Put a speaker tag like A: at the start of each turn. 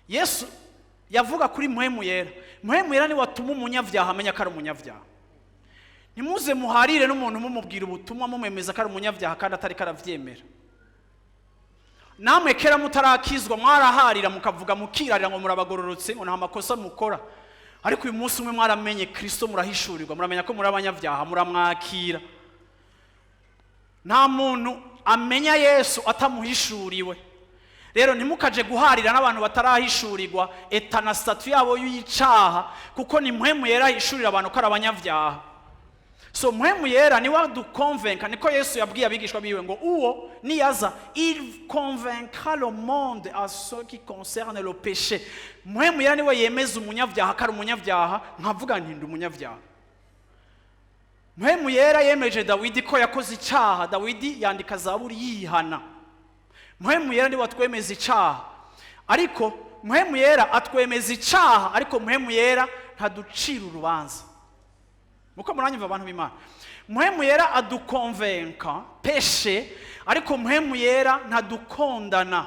A: Yesu yavuga kuri Mpwemu Yera. Mpwemu Yera niwe atuma umunyabyaha amenya ko ari umunyabyaha. Ntimuze muharire n'umuntu, mumubwira ubutumwa, mumwemeza ko ari umunyabyaha kandi atari ko arabyemera. Namwe kera mutarakizwa mwaraharira, mukavuga, mukirarira ngo murabagororotse, ngo nta makosa mukora. Ariko uyu munsi umwe mwaramenye Kristo, murahishurirwa, muramenya ko muri abanyabyaha, muramwakira. Nta muntu amenya Yesu atamuhishuriwe. Rero ntimukaje guharira n'abantu batarahishurirwa état na statut yabo y'icaha, kuko ni Mpwemu Yera ahishurira abantu ko ari abanyabyaha. So Mpwemu Yera niwe adukonvenka. Niko Yesu yabwiye abigishwa biwe ngo uwo niyaza, il convaincra le monde à ce qui concerne le péché. Mpwemu Yera niwe yemeza umunyabyaha ko ari umunyabyaha, nkavuga nti: "Ndi umunyabyaha." Mpwemu Yera yemeje Dawidi ko yakoze icyaha, Dawidi yandika Zaburi yihana. Mpwemu Yera niwe atwemeza icyaha, ariko Mpwemu Yera atwemeza icyaha, ariko Mpwemu Yera ntaducira urubanza. Muko muranyumva, abantu b'Imana? Mpwemu Yera adukonvenka péché, ariko Mpwemu Yera ntadukondana.